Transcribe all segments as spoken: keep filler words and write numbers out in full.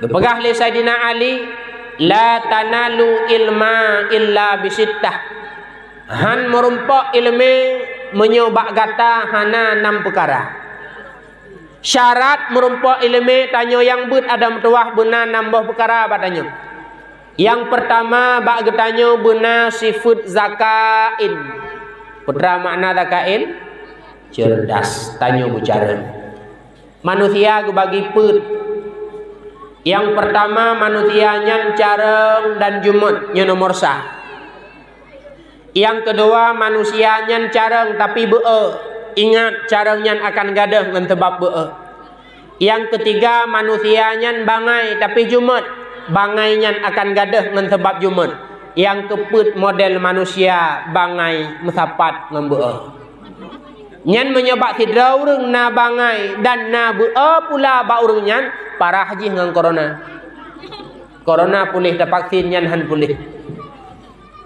Geupeugah lé Saidina Ali, "La tanalu ilma illa bisittah." Han meurumpok ileumé meunyoe bak gata hana nam peukara. Syarat meurumpok ileumé tanyoe nyang beuet adoe meutuwah beuna nam boh peukara bak tanyoe. Nyang peurtama, bak geutanyoe beuna sifeuet zakain. Peue makna zakain? Cerdas. Tanyoe beucarông. Manusia geubagi peuet. Nyang peurtama, manusia nyan carông dan jumôt, nyoe nomor sa. Nyang keudua, manusia nyan carông tapi beu-e. Ingat, carông nyan akan gadôh ngon sabab beu-e. Nyang keutiga, manusia nyan bangai tapi jumôt. Bangai nyan akan gadôh ngon sabab jumôt. Nyang keupeuet, model manusia bangai meusapat ngon beu-e. Nyan meunyoe bak sidroe ureuëng na bangai dan na beu-e pula bak ureuëng nyan, parah jih ngon korona. Korona puléh, tapaksin, nyan han puléh.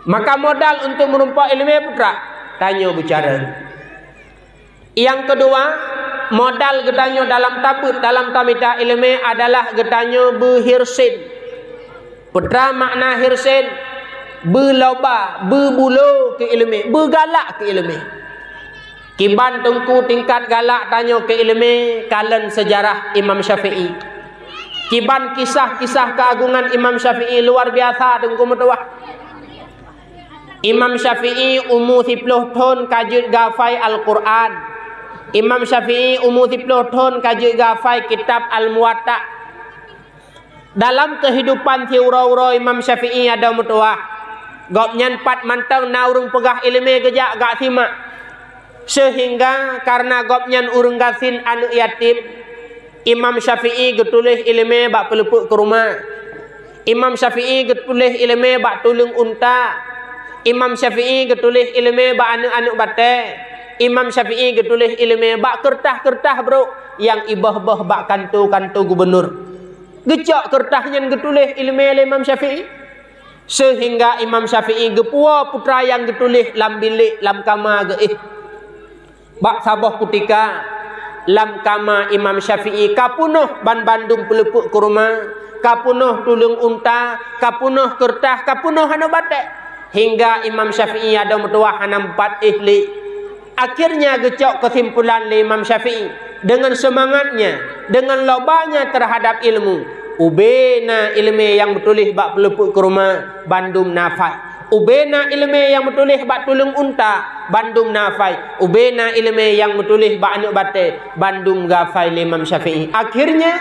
Maka modal untuk meurumpok ileumé peue treuk? Tanyoe beucarông. Nyang keudua, modal geutanyoe dalam tabeuet, dalam tamita ileumé adalah geutanyoe beuhirsin. Peue treuk makna hirsin? Beuloba, beubulo keu ileumé, beugalak keu ileumé. Kiban teungku tingkat galak tanyoe keu ileumé, kalon seujarah Imam Syafi'i. Kiban kisah-kisah keuagongan Imam Syafi'i luar biasa teungku meutuwah. Imam Syafi'i umu siploh thon ka jeuet geuhafai Al-Qur'an. Imam Syafi'i umu siploh thon ka jeuet geuhafai kitab Al-Muwatta. Dalam keuhidupan siuroe-uroe Imam Syafi'i adoe meutuwah, gobnyan pat mantong na ureuëng peugah ileumé geujak gak simak. Seuhingga kareuna gobnyan ureuëng gasien aneuëk yatim, Imam Syafi'i geutuléh ileumé bak peuleupeuk keuruma. Imam Syafi'i geutuléh ileumé bak tuleueng unta. Imam Syafi'i geutuléh ileumé bak aneuëk-aneuëk batée. Imam Syafi'i geutuléh ileumé bak keureutas-keureutas brok nyang iboh-boh bak kantô-kantô gubunur. Geucok keureutas nyan geutuléh ileumé lé Imam Syafi'i. Seuhingga Imam Syafi'i geupuwoe peue treuk nyang geutuléh lam bilék, lam kama geuéh. Bak saboh kutika, lam kama Imam Syafi'i ka peunoh banmandum peuleupeuk keuruma, ka peunoh tuleueng unta, ka peunoh keureutas, ka peunoh aneuëk batée. Hingga Imam Syafi'i adoe meutuwah hana meupat éh lé. Akhirnya geucok keusimpulan lé Imam Syafi'i, deungon seumangatnya, deungon lobanya teuhadab ilmu, ubé na ileumé nyang meutuléh bak peuleupeuk keuruma, bandum na hafai. Ubé na ileumé nyang meutuléh bak tuleueng unta, bandum na hafai. Ubé na ileumé nyang meutuléh bak aneuëk batée, bandum geuhafai lé Imam Syafi'i. Akhirnya,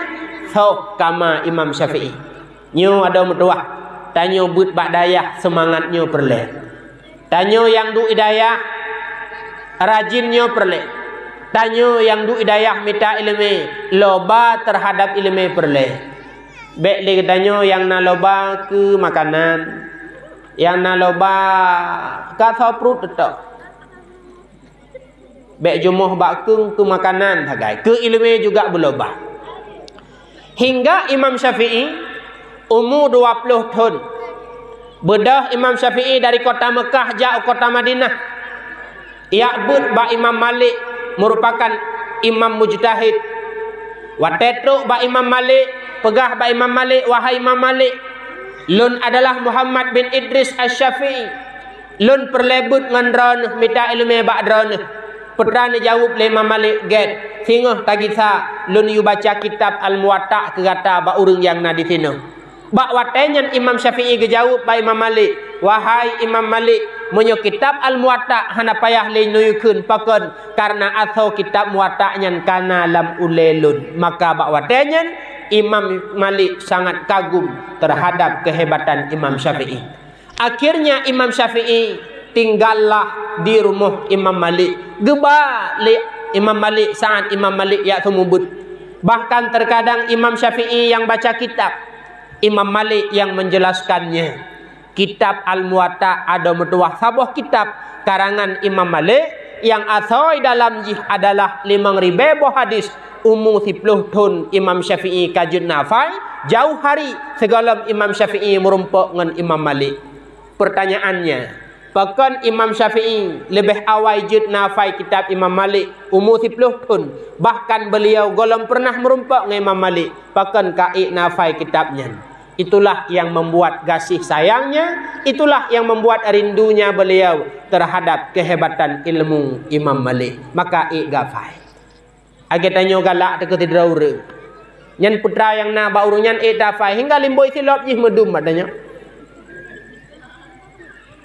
soh kama Imam Syafi'i. Nyoe adoe meutuwah, tanyoe beuet bak dayah seumangat nyoe peureulée. Tanyoe nyang duek i dayah, rajin nyoe peureulée. Tanyoe nyang duek i dayah mita ileumé, loba teuhadab ileumé peureulée. Bék lé geutanyoe nyang na loba keu makanan, nyang na loba ka soe pruet teutok. Bék jumoh bak keueng keu makanan sagai, keu ileumé juga beuloba. Hingga Imam Syafi'i umu dua ploh thon, beudôh Imam Syafi'i dari kota Meukah jak u kota Madinah. Jak beuet bak Imam Malik, meurupakan imam mujtahid. Watée trok bak Imam Malik, peugah bak Imam Malik, "Wahai Imam Malik, lôn adalah Muhammad bin Idris Asy-Syafi'i. Lôn peureulée beuet ngon droeneueh, mita ileumé bak droeneueh." Peue treuk neujaweueb lé Imam Malik, "Gét, singoh tagisa, lôn yue baca kitab Al-Muwatta keu gata bak ureuëng nyang na disinoe." Bak watée nyan Imam Syafi'i geujaweueb bak Imam Malik, "Wahai Imam Malik, meunyoe kitab Al-Muwatta hana payah lé neuyue kheun, pakon? Kareuna asoe kitab Muwatta nyan ka na lam ulée lôn." Maka bak watée nyan Imam Malik sangat kagum teuhadab keuhebatan Imam Syafi'i. Akhirnya Imam Syafi'i tinggallah di rumoh Imam Malik. Geuba lé Imam Malik saat Imam Malik jak seumeubeuet. Bahkan teukadang Imam Syafi'i nyang baca kitab, Imam Malik nyang menjelaskannya. Kitab Al-Muwatta adoe meutuwah saboh kitab karangan Imam Malik nyang asoe dalam jih adalah limong ribée boh hadis. Umu siploh thon Imam Syafi'i ka jeuet na hafai, jauh hari sigohlom Imam Syafi'i meurumpok ngon Imam Malik. Pertanyaannya, Pakon Imam Syafi'i leubeh awai jeuet na hafai kitab Imam Malik, umu siploh thon, bahkan beuliau gohlom peureunah meurumpok ngon Imam Malik, pakon ka ék na hafai kitab nyan. Itulah yang membuat gaséh sayangnya, itulah yang membuat rindunya beliau terhadap kehebatan ilmu Imam Malik. Maka ék geuhafai. Lagée tanyoe galak teuh keu sidroe ureuëng. Nyan putra nyang na bak ureuëng nyan ék tahafai, hingga limboi silop jih meudum bak tanyoe.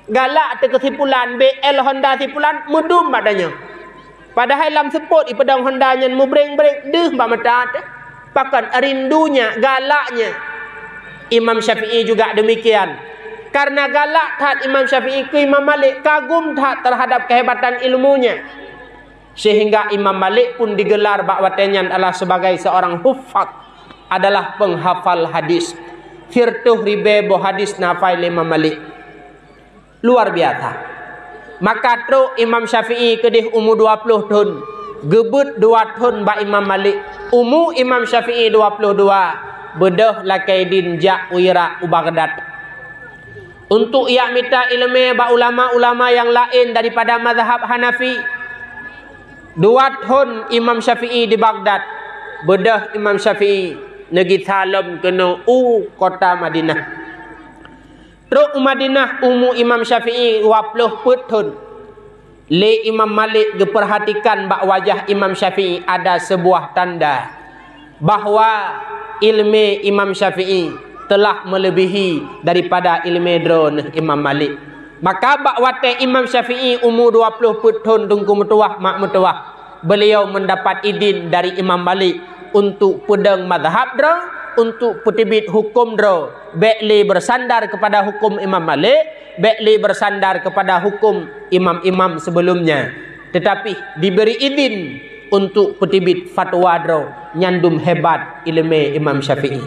Galak teuh keu sipulan, B L Honda sipulan, meudum bak tanyoe. Padahai lam seupôt ipeudong Honda nyan meubreng-breng deuh bak mata teuh. Pakon rindunya, galaknya. Imam Syafi'i juga demikian. Karena galak that Imam Syafi'i keu Imam Malik, kagum that terhadap kehebatan ilmunya. Sehingga Imam Malik pun digelar bak watée nyan adalah sebagai seorang huffaz, adalah penghafal hadis. Sirtoh ribée boh hadis na hafai lé Imam Malik. Luar biasa. Maka trok Imam Syafi'i keudeh umu dua ploh thon, geubeuet dua thon bak Imam Malik. Umu Imam Syafi'i dua ploh dua, beudôh lakée idin jak u Irak, u Baghdad. Untuk jak mita iéleumé bak ulama-ulama nyang laén daripada mazhab Hanafi. Dua thon Imam Syafi'i di Baghdad, beudôh Imam Syafi'i neugisa lom keunoe u kota Madinah. Trok u Madinah umu Imam Syafi'i dua ploh peuet thon. Lé Imam Malik geupeurhatikan bak wajah Imam Syafi'i ada seubuah tanda bahwa iéleumé Imam Syafi'i telah meuleubèhi daripada iéleumé droeneuh Imam Malik. Maka bak watée Imam Syafi'i umu dua ploh peuet thon teungku meutuwah mak meutuwah, beliau mendapat idin dari Imam Malik untuk peudong mazhab droe, untuk peuteubiet huköm droe, bék lé bersandar kepada huköm Imam Malik, bék lé bersandar kepada huköm imam-imam sebelumnya, tetapi diberi idin untuk peuteubiet fatwa droe. Nyan dum hebat iéleumé Imam Syafi'i.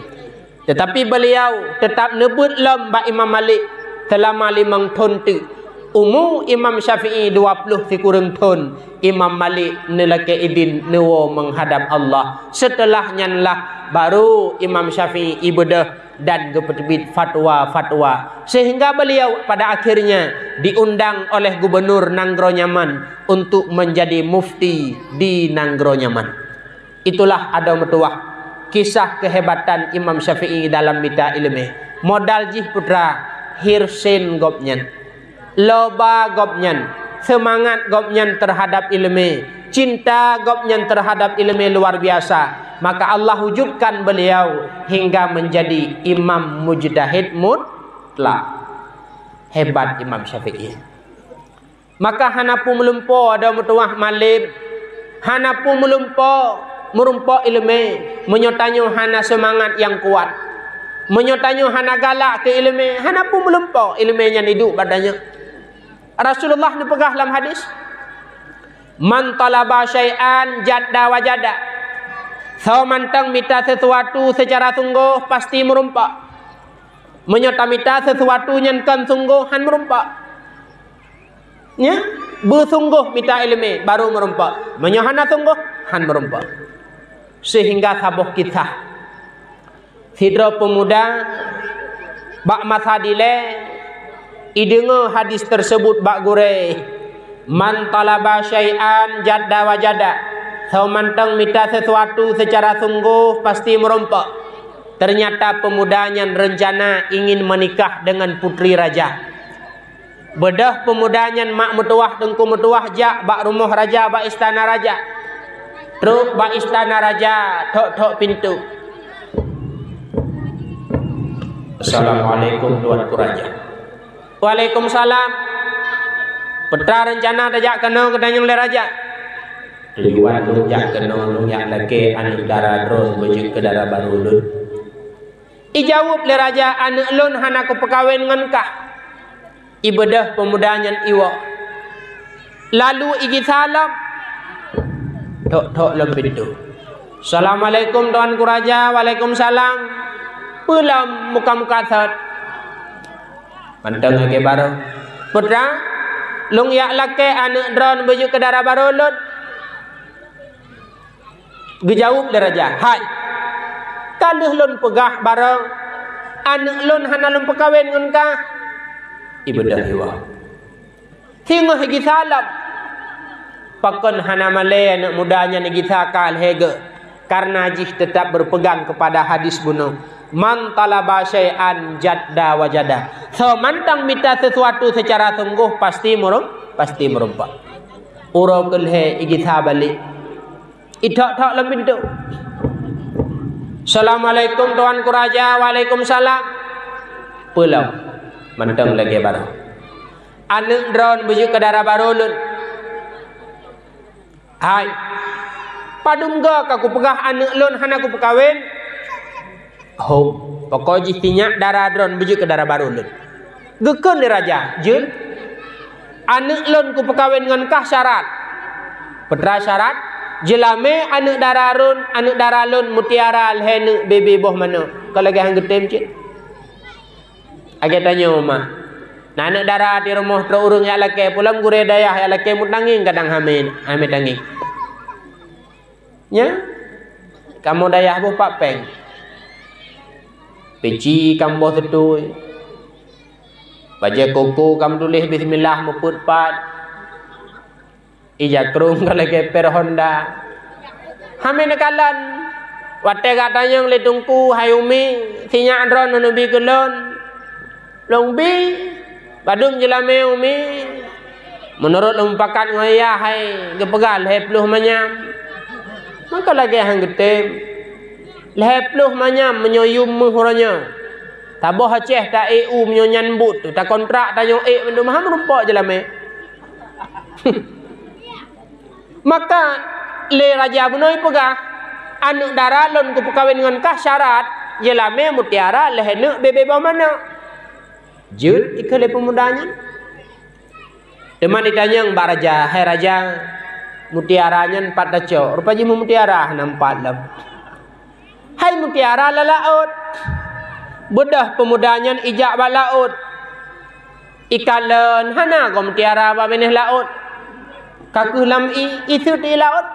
Tetapi beliau tetap neubeuet lom bak Imam Malik seulama limong thon teuk. Umu Imam Syafi'i dua ploh sikureueng thon, Imam Malik neulakée idin neuwoe meuhadab Allah. Seuteulah nyan lah baru Imam Syafi'i ibeudôh dan geupeuteubiet fatwa-fatwa, sehingga beliau pada akhirnya diundang oleh gubernur nanggroe Yaman untuk menjadi mufti di nanggroe Yaman. Itulah adoe meutuwah kisah kehebatan Imam Syafi'i dalam mita iéleumé. Modal jih putra, hirsen gobnyan, loba gobnyan, seumangat gobnyan teuhadab iéleumé, cinta gobnyan teuhadab iéleumé luar biasa. Maka Allah wujudkan beliau hingga menjadi imam mujtahid mutlak. Hebat Imam Syafi'i. Maka hana peue meulumpoe adoe meutuwah malem, hana peue meulumpoe meurumpok iéleumé, meunyoe tanyoe hana seumangat nyang kuat. Meunyoe tanyoe hana galak keu iéleumé, hana peue meulumpoe iéleumé nyan iduek bak tanyoe. Rasulullah neupeugah lam hadis, "Man talaba syai'an jadda wajada." Soe mantong mita sesuatu seucara sunggoh, pasti meurumpok. Meunyoe tamita sesuatu nyang kon sunggoh, han meurumpok. Nya, beusunggoh mita iéleumé, baru meurumpok. Meunyoe hana sunggoh, han meurumpok. Sehingga saboh kisah. Sidroe peumuda bak masa dilée ideungoe hadis teuseubut bak gurée, "Man talaba syai'an jadda wajada." Soe mantong mita sesuatu seucara sunggoh, pasti meurumpok. Teunyata peumuda nyan reuncana ingin meunikah deungon putri raja. Beudôh peumuda nyan mak meutuwah teungku meutuwah jak bak rumoh raja, bak istana raja. Trok bak istana raja, thok-thok pintoe. "Assalamualaikum, Tuanku Raja." "Waalaikumsalam. Peue teuma reuncana tajak keunoe geutanyoe lé Raja?" "Tujuan lôn jak keunoe, lôn jak lakée aneuëk dara droe beujeuet keu dara barô lôn." Ijaweueb lé raja, "Aneuëk lôn hana kupeukawén ngon kah." Ibeudôh peumuda nyan iwoe. Lalu igisa lom. Thok-thok lom pintoe. "Assalamualaikum, Tuanku Raja." "Waalaikumsalam." "Peue lom muka-muka sot?" "Mantong lagée barô." "Peue teuma?" "Lôn jak lakée aneuëk droe beujeuet keu dara barô lôn." Geujaweueb lé raja, "Hai, ka lheueh lôn peugah barô, aneuëk lôn hana lôn peukawén ngon kah." Ibeudôh iwoe. Singoh igisa lom. Pakon hana malée aneuëk muda nyan igisa ka lhée geuh? Karena jih tetap berpegang kepada hadis bunoe, "Man talaba syai'an jadda wajada." Soe mantong mita sesuatu secara sungguh, pasti meureu-, pasti meureumpok. Uroe keulhée igisa balek. Itok-tok lam pintoe. "Assalamualaikum, Tuanku Raja." "Waalaikumsalam." "Peue lom?" "Mantong lagée baroe." "Aneuëk droeneuh beujeuet keu dara barô lôn." "Hai, padum goe ka kupeugah aneuëk lôn hana kupeukawen?" "Hom, pokok jih sinyak dara droeneuh beujeuet keu dara barô lôn." Geukheun lé raja, "Jeuet, aneuëk lôn kupeukawen ngon kah syarat." "Peue teuma syarat?" "Jeulamé aneuëk dara lôn, aneuëk dara lôn mutiara lhée neuk bebe boh manok." Ka lagée han geutem cit. Lagée tanyoe ma. Na aneuëk dara di rumoh trok ureuëng jak lakée, peue lom gurée dayah jak lakée meutangieng kadang hamé, hamé tangieng. Nyan, kamoe dayah boh pat péng. Peci kamoe boh seutôi. Bajée koko kamoe tuléh bismillah meupeuet pat. Ija krong ka lagée per Honda. Hamé neukalon. Watée ka tanyong lé teungku, "Hai umi, sinyak droeneuh neubi keu lôn?" "Lôn bi, padum jeulamé umi?" "Meunurot lôn mupakat ngon yah hai geupeugah lhée ploh manyam." Maka lagée han geutem. Lhée ploh manyam meunyoe yum méuh uroe nyoe. Taboh Aceh ta-ék u meunyoe nyan buet, takontrak tanyoe ék mandum, han meurumpok jeulamé. Maka lé raja bunoe peugah, "Aneuëk dara lôn kupeukawen ngon kah syarat, jeulamé mutiara lhée neuk bebe boh manok." Jeuet ikheun lé peumuda nyan. Teuma jitanyong bak raja, "Hai raja, mutiara nyan pat tacok?" Rupa jih meumutiara hana pat lom. "Hai mutiara lam laôt." Beudôh peumuda nyan ijak bak laôt. Ikalon hana goe mutiara bak binéh laôt. Ka kheueh lam ié, iseuet ié laôt.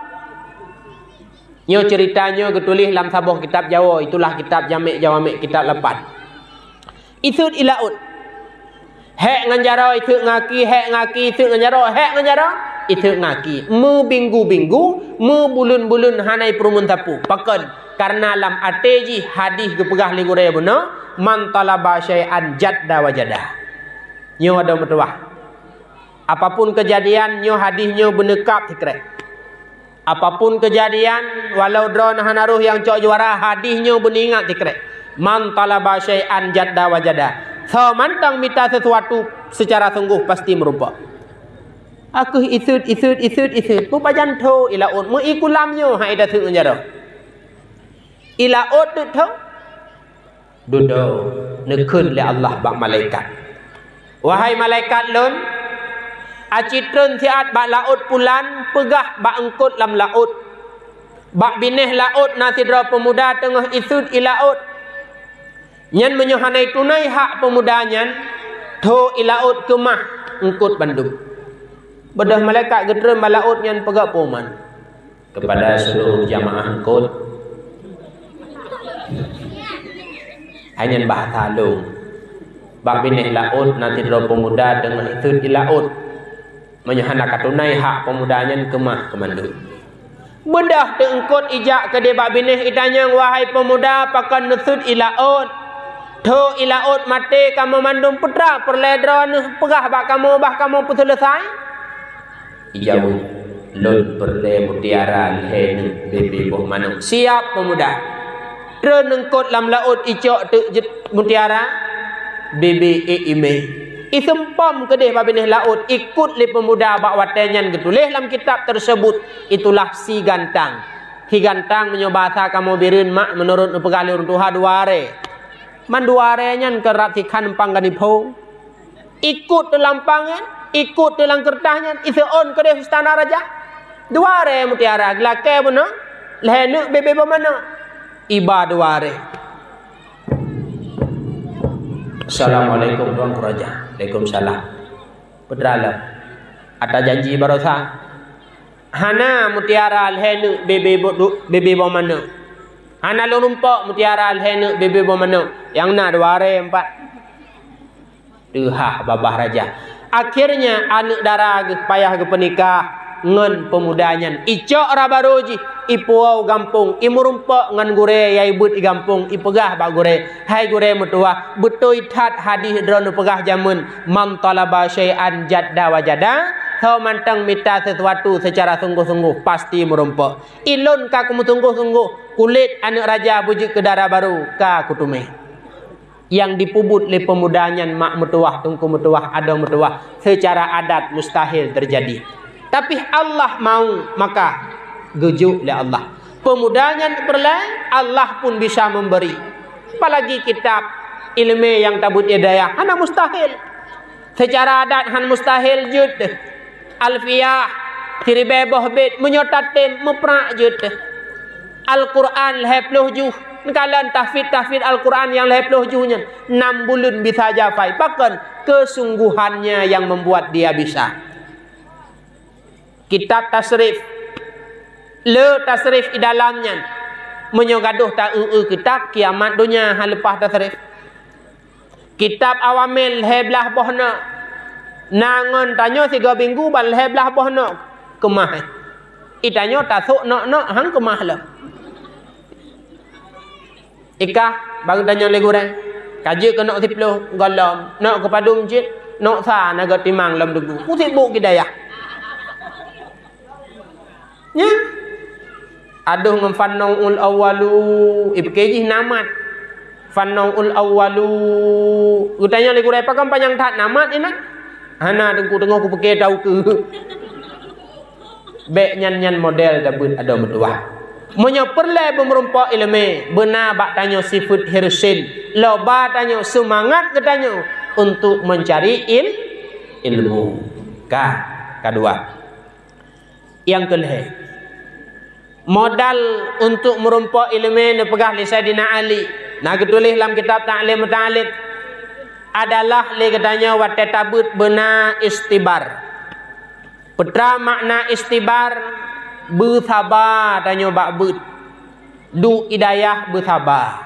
Nyoe ceurita nyoe geutuléh lam saboh kitab Jawoe, itulah kitab Jamek Jawamik, kitab lapan. Iseuet ié laôt. Hék ngon jaroe iseuet ngon aki, hék ngon aki iseuet ngon jaroe, hék ngon jaroe iseuet ngon aki. Meubinggu-binggu, meubuleuen-buleuen hana ipeurumeun sapeue. Pakon? Kareuna lam até jih hadih geupeugah lé gurée bunoe, "Man talaba syai'an jadda wajada." Nyoe adoe meutuwah. Apapun keujadian, nyoe hadih nyoe beuneukab sikrek. Apapun keujadian, walau droeneuh hana roh nyang cok juara, hadih nyoe beuneuingat sikrek, "Man talaba syai'an jadda wajada." Soe mantong mita sesuatu seucara sunggoh pasti meurumpok. Akeuh iseuet, iseuet, iseuet, iseuet. Meupajan tho ié laôt, meu ié kulam nyoe hai taseuet ngon jaroe. Ié laôt teuk tho. Dudoe, neukheun lé Allah bak malaikat, "Wahai malaikat lôn, aci treun siat bak laôt pulan, peugah bak eungkôt lam laôt, bak binéh laôt na sidroe peumuda teungoh iseuet ié laôt. Nyan meunyoe hana itunai hak peumuda nyan, tho ié laôt keumah eungkôt bandum." Beudôh malaikat geutreun bak laôt nyan peugah peue man. Kepada seluruh jamaah eungkôt. Hanya bahasa lôn. Bak binéh laôt na sidroe peumuda teungoh iseuet ié laôt. Meunyoe hana katunai hak peumuda nyan keumah keumandum. Beudôh teueungkôt ijak keudeh bak binéh itanyong, "Wahai peumuda, pakon neuseuet ié laôt? Tho ié laôt maté kamoe mandum, peue teuma peureulée droeneuh peugah bak kamoe bah kamoe peuseuleusai?" Ijaweueb, "Lôn peureulée mutiara lhée neuk bebe boh manok." Siap peumuda. Treun eungkôt lam laôt icok teuk jeuet mutiara, bebe ék imé. Iseumpom keudeh bak binéh laôt, ikut lé peumuda bak watée nyan geutuléh lam kitab teuseubut, itulah si gantang. Si gantang meunyoe basa kamoe Bireuen mak meunurot neupeugah lé ureuëng tuha dua arée. Man dua arée nyan keu rab sikhan pang gani phon. Ikut teuh lam pang nyan, ikut teuh lam keureutah nyan, iseuôn keudeh istana raja. Dua arée mutiara, geulakée bunoe, lhée neuk bebe boh manok. Iba dua arée. "Assalamualaikum, Tuanku Raja." "Waalaikumsalam." "Peue teuma lom?" "Ata janji baroesa." "Hana mutiara lhée neuk bebe boh du-, bebe boh manok. Hana lôn rumpok mutiara lhée neuk bebe boh manok. Nyang na dua arée pat." Teuhah babah raja. Akhirnya, aneuk dara geuh payah geupeunikah ngon peumuda nyan. Icok ra barô jih, ipuwoe gampông, imeurumpok ngon gurée nyang ibeuet i gampông, ipeugah bak gurée, "Hai gurée meutuwah, beutôi that hadih droeneuh peugah jameun, 'Man talaba syai'an jadda wajada,' soe mantong mita sesuatu seucara sunggoh-sunggoh, pasti meurumpok. Ilôn ka kumeusunggoh-sunggoh, kulét aneuk raja beujeuet keu dara barô ka kuteumé." Nyang jipeubuet lé peumuda nyan mak meutuwah, teungku meutuwah, adoe meutuwah, seucara adat mustahil teujadi. Tapi Allah mau, maka geujok lé Allah. Peumuda nyan peureulée, Allah pun bisa memberi. Apalagi kitab ileumé nyang tabeuet di dayah, hana mustahil. Seucara adat hana mustahil jeuet. Alfiah, siribée boh bét, meunyoe tatem, meuprak jeuet. Al-Quran lhée ploh juh. Neukalon tahfidz-tahfidz Al-Quran nyang lhée ploh juh nyan, nam buleuen bisa jafai. Pakon? Kesungguhannya yang membuat dia bisa. Kitab tasrif. Le tasrif i dalam nyan. Meunyoe gadôh ta-eu-eu kitab, kiamat donya han leupah tasrif. Kitab Awamil lhée blaih boh nok. Na ngon tanyoe sigoe minggu ban lhée blaih boh nok keumah. I tanyoe tasok nok-nok han keumah lom. Ikah, bang tanyoe lé gurée. Ka jeuet keu nok siploh, gohlom. Nok keu padum cit, nok sa na geutimang lom deungoe. Ku sibuk kidayah. Nya. Adoh ngon fannaul awwalu, ipike jih namat. Fannaul awwalu. Geutanyong lé gurée, "Pakon panyang that namat inan?" "Hana, Teungku, teungoh kupike tau keu." Bék nyan-nyan model tabeuet adoe meutuwah. Meunyoe peureulée beumeurumpok ileumé, beuna bak tanyoe sifeuet hirsin. Loba tanyoe seumangat geutanyoe untuk mencari il-, ilmu. Ka, kadua. Nyang keulhée, modal untuk meurumpok ileumé neupeugah lé Saidina Ali, na geutuléh lam kitab Ta'lim Muta'allim, adalah lé geutanyoe watée tabeuet beuna istibar. Peue makna istibar? Beusaba tanyoe bak beuet. Duek i dayah beusaba.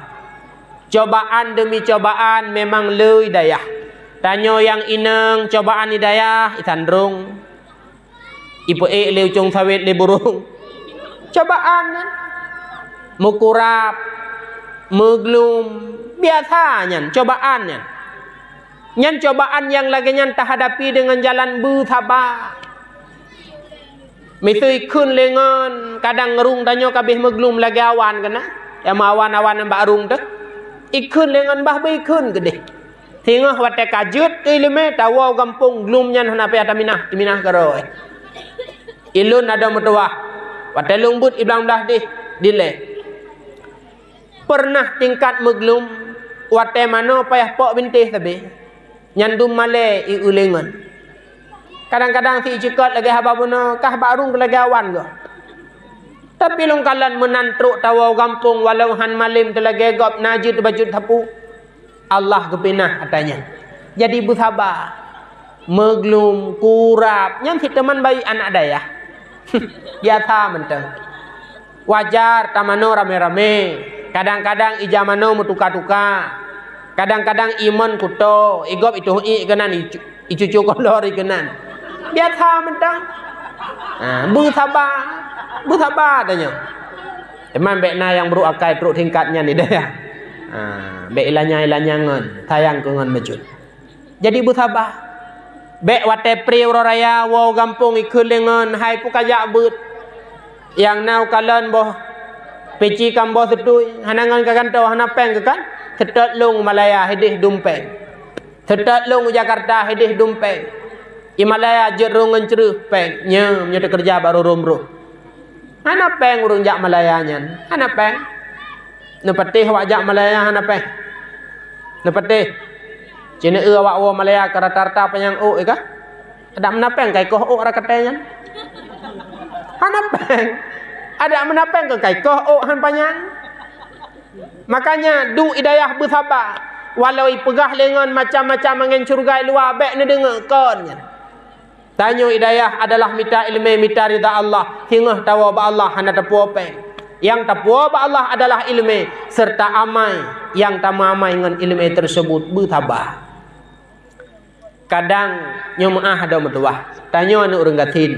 Cobaan demi cobaan memang le i dayah. Tanyoe nyang inong cobaan i dayah, i sandrong. Ipeuék lé ucong sawét lé burông. Cobaan nyan. Meukurab, meuglum, biasa nyan, cobaan nyan. Nyan cobaan nyang lagée nyan tahadapi deungon jalan beusaba. Miseue ikheun lé ngon, kadang rhueng tanyoe ka abéh meuglum lagée awan keunan. Nyang meuawan-awan bak rhueng teuh. Ikheun lé ngon bah beu ikheun keudeh. Singoh watée ka jeuet keu ileumé, tawoe u gampông, glum nyan hana payah taminah, taminah keudroe. Ilôn adoe meutuwah, watée lôn beuet i blang blah deh, dilée. Peureunah tingkat meuglum, watée manoe payah pok bintéh sabe, nyan dum malée i uleungon. Kadang-kadang si iceukot lagée haba bunoe, kah bak rhueng lagée awan goh. Tapi lôn kalon meunan trok tawoe u gampông, walau han malém teulagée gob na jeuet bacut sapeue. Allah geupinah ata nyan. Jadi beusaba. Meuglum, kurab, nyan cit teuma bayi anak dayah. Biasa mantong. Wajar tamanoe ramé-ramé. Kadang-kadang ija manoe meutuka-tuka. Kadang-kadang imon kuto, igob ituh i keunan, icu-, icucu kolor i keunan. Biasa mantong. Ha, beusaba. Beusaba tanyoe. Teuma bék na nyang brok akai trok tingkat nyan di dayah. Ha, bék ilanya-ilanya ngon, sayang keu ngon meujeuet. Jadi beusaba. Bék watée pri uroe raya woe u gampông ikheun lé ngon, hai peue ka jak beuet. Nyang na u kalon boh peci kam boh seutui, hana ngon ka gantoe, hana péng keu kan? Seutôt lôn u Malaya hideh dum péng. Seutôt lôn u Jakarta hideh dum péng. I Malaya jeuet rhueng ngon creueh péng. Nyoe, nyoe teukeureuja baro rhom roh. Hana péng ureuëng jak Malaya nyan. Hana péng. Neupatéh awak jak Malaya hana péng. Neupatéh. Ci neueu awak woe Malaya keu rata-rata panyang ôk, ya kah? Adak meunan péng ka ikoh ôk rata-rata nyan. Hana péng. Adak meunan péng ka ikoh ôk han panyang. Makanya duek i dayah beusaba. Walau ipeugah lé ngon macam-macam angén syeuruga i luwa, bék neudeungoe kon nyan. Tanyoe i dayah adalah mita ileumé, mita ridha Allah. Singoh tawoe bak Allah hana tapuwoe péng. Nyang tapuwoe bak Allah adalah ileumé, serta amai nyang tameuamai ngon ileumé tersebut beusaba. Kadang nyoe meu'ah adoe meutuwah, tanyoe aneuk ureuëng gasien.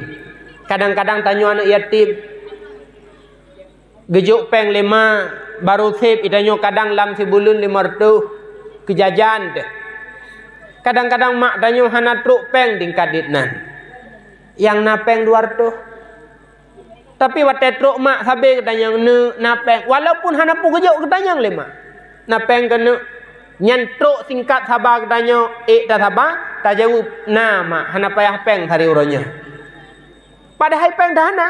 Kadang-kadang tanyoe aneuk yatim. Geujok péng lé mak, barô sép itanyoe kadang lam sibuleuen limong reutôh keu jajan teuh. Kadang-kadang mak tanyoe hana trok péng tingkat dit nan. Nyang na péng dua reutôh. Tapi watée trok mak sabe geutanyong, "Neuk, na péng?" Walaupun hana peue geujok geutanyong lé mak, "Na péng keuneuk?" Nyan trok singkat saba geutanyoe, ék tasaba, tajaweueb, "Na mak, hana payah péng sabe uroe nyoe." Padahai péng dah hana.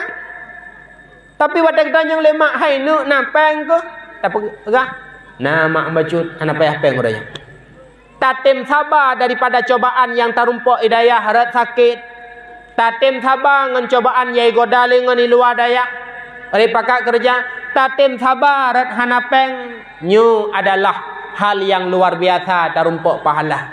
Tapi watée geutanyong lé mak, "Hai neuk, na péng keuh?" Tapeugah, "Na mak, bacut, hana payah péng uroe nyoe." Tatem saba daripada cobaan nyang tarumpok i dayah rot sakét. Tatem saba ngon cobaan nyang igoda lé ngon i luwa dayah, rot pakat keureuja. Tatem saba rot hana péng. Nyoe adalah hal nyang luar biasa tarumpok pahala.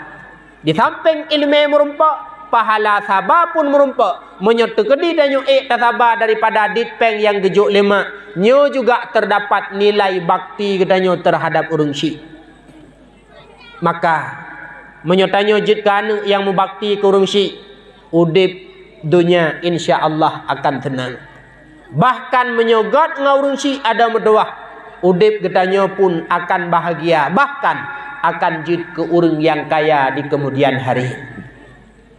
Di sampéng iéleumé meurumpok, pahala saba pun meurumpok. Meunyoe teukeudi tanyoe ék tasaba daripada dit péng nyang geujok lé mak, nyoe juga teudapat nilai bakti geutanyoe teuhadap ureuëng syik. Maka, meunyoe tanyoe jeuet keu aneuk nyang meubakti keu ureuëng syik, udeb donya insya Allah akan seunang. Bahkan meunyoe gét ngon ureuëng syik adoe meutuwah, udeb geutanyoe pun akan bahagia, bahkan akan jeuet keu ureuëng nyang kaya di keumudian hari.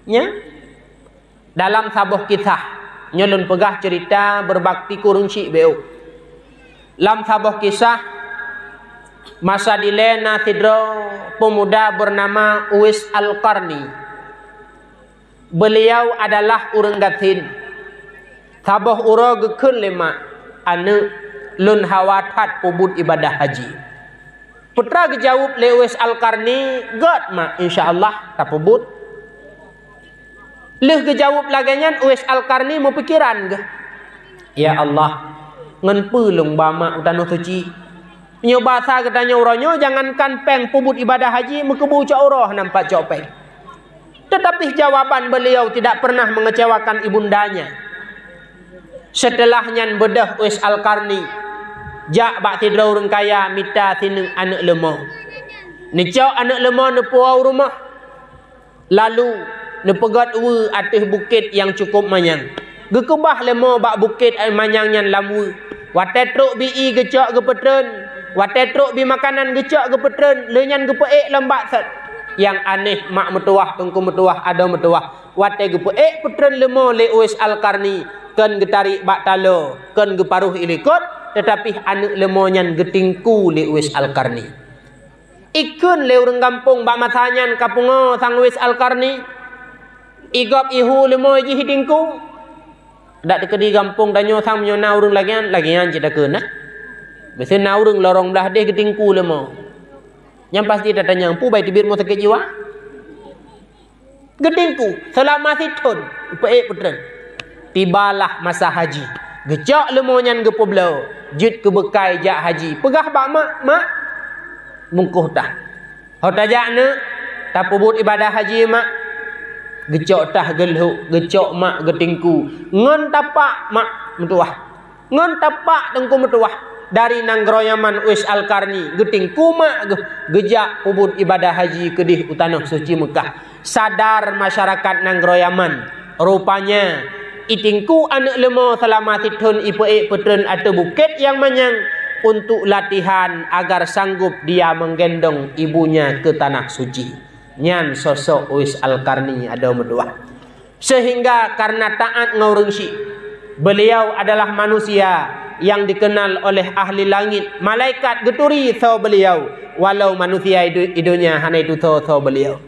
Nya? Dalam saboh kisah, nyoe lôn peugah ceurita beubakti keu ureuëng syik beu. Lam saboh kisah, masa dilée na sidroe peumuda beunama Uwais Al-Qarni. Beuliau adalah ureuëng gasien. Saboh uroe geukheun lé mak, "Aneuk, lôn hawa that peubuet ibadah haji." Peue teuma geujaweueb lé Uwais Al-Qarni, "Gét mak, insya Allah tapeubuet." Lheueh geujaweueb lagée nyan, Uwais Al-Qarni meupikeran geuh, "Ya Allah, ngon peue lôn ba mak u tanoh suci? Nyoe basa geutanyoe uroe nyoe jangankan péng peubuet ibadah haji, meukeubeu cok uroe hana pat cok péng." Tetapi jawaban beliau tidak pernah mengecewakan ibundanya. Seuteulah nyan beudôh Uwais Al-Qarni jak bak sidroe ureuëng kaya mita sineuk aneuk leumo. Neucok aneuk leumo neupuwoe u rumoh, lalu neupeugét weue ateueh bukét nyang cukup manyang. Geukeubah leumo bak bukét manyang nyan lam weue. Watée trok bi ié geucok geupeutreun, watée trok bi makanan geucok geupeutreun, lheueh nyan geupeuék lom bak sot. Nyang aneh, mak meutuwah, teungku meutuwah, adoe meutuwah, watée geupeuék peutreun leumo lé Uwais Al-Qarni, kon geutarék bak taloe, kon geuparoh ilikot, teutapi aneuk leumo nyan geutingku lé Uwais Al-Qarni. Ikheun lé ureuëng gampông bak masa nyan ka pungo sang Uwais Al-Qarni. Igob ihu leumo jih itingku. Dak teukeudi gampông tanyoe sang meunyoe na ureuëng lagée nyan, lagée nyan cit takheun na. Meusé na ureuëng lorong blaih deh geutingku leumo. Nyan pasti tatanyong, "Peue bai teubiet mo sakét jiwa?" Geutingku seulama sithon, ipeuék peutreun. Tibalah masa haji. Geucok leumo nyan geupeubloe, jeuet keu beukai jak haji. Peugah bak mak, "Mak, bungkôh tah. Ho tajak neuk, tapeubuet ibadah haji, mak." Geucok tah geulhok, geucok mak geutingku. Ngon tapak mak meutuwah. Ngon tapak teungku meutuwah dari nanggroe Yaman Uwais Al-Qarni geutingku mak geuh geujak peubuet ibadah haji keudeh u tanoh suci Meukah. Sadar masyarakat nanggroe Yaman, rupanya itingku aneuk leumo seulama sithon ipeuék peutreun ateueh bukét nyang manyang untuk latihan agar sanggup dia menggendong ibunya ke tanah suci. Nyan sosok Uwais Al-Qarni adoe meutuwah. Sehingga karena taat ngon ureuëng syik, beliau adalah manusia yang dikenal oleh ahli langit. Malaikat geuturi soe beliau, walau manusia idu-, idunya hana itu soe-soe beliau.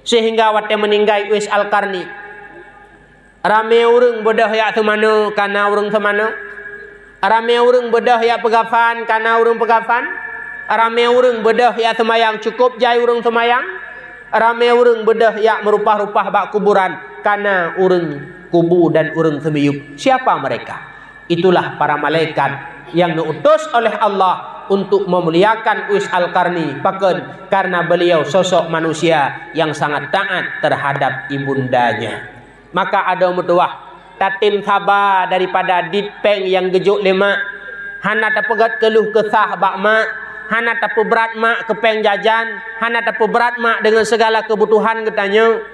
Sehingga watée meuninggai Uwais Al-Qarni, ramé ureuëng beudôh jak seumanoe, kana ureuëng seumanoe. Ramé ureuëng beudôh jak peugafan, kana ureuëng peugafan. Ramé ureuëng beudôh jak seumayang, cukup jai ureuëng seumayang. Ramé ureuëng beudôh jak meurupah-rupah bak kuburan, kana ureuëng kubu dan ureuëng seumiyueb. Siapa mereka? Itulah para malaikat yang diutus oleh Allah untuk memuliakan Uwais Al-Qarni. Pakon? Karena beliau sosok manusia yang sangat taat terhadap ibundanya. Maka adoe meutuwah, tatem saba daripada dit péng nyang geujok lé mak. Hana tapeugét keuluh keusah bak mak, hana tapeubrat mak keu péng jajan, hana tapeubrat mak deungon segala keubutuhan geutanyoe.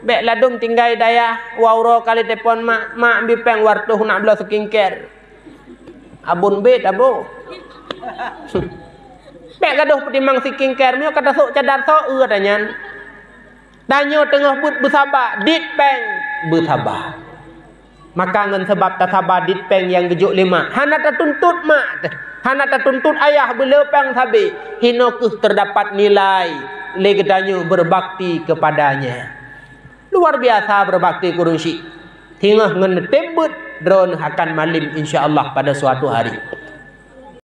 Bèk ladôm tinggai dayah, uroe-uroe kali telepon mak, "Mak, bi pèng dua reutôh nak bloe skincare." Abon bit, abo. Bèk gadoh peutimang skincare, meunyoe ka tasôk cadar soe, eu ata nyan. Tanyoe teungoh beuet beusaba, dit pèng beusaba. Maka ngon sabab tasaba dit pèng nyang geujok lé mak, hana tatuntut mak, hana tatuntut ayah beu le pèng sabé, hinoe kheueh teudapat nilai lé geutanyoe beubakti keupadanya. Luar biasa beubakti keu ureueng chik. Singoh ngon neutem beuet, droeneuh akan malem insya Allah pada suatu hari.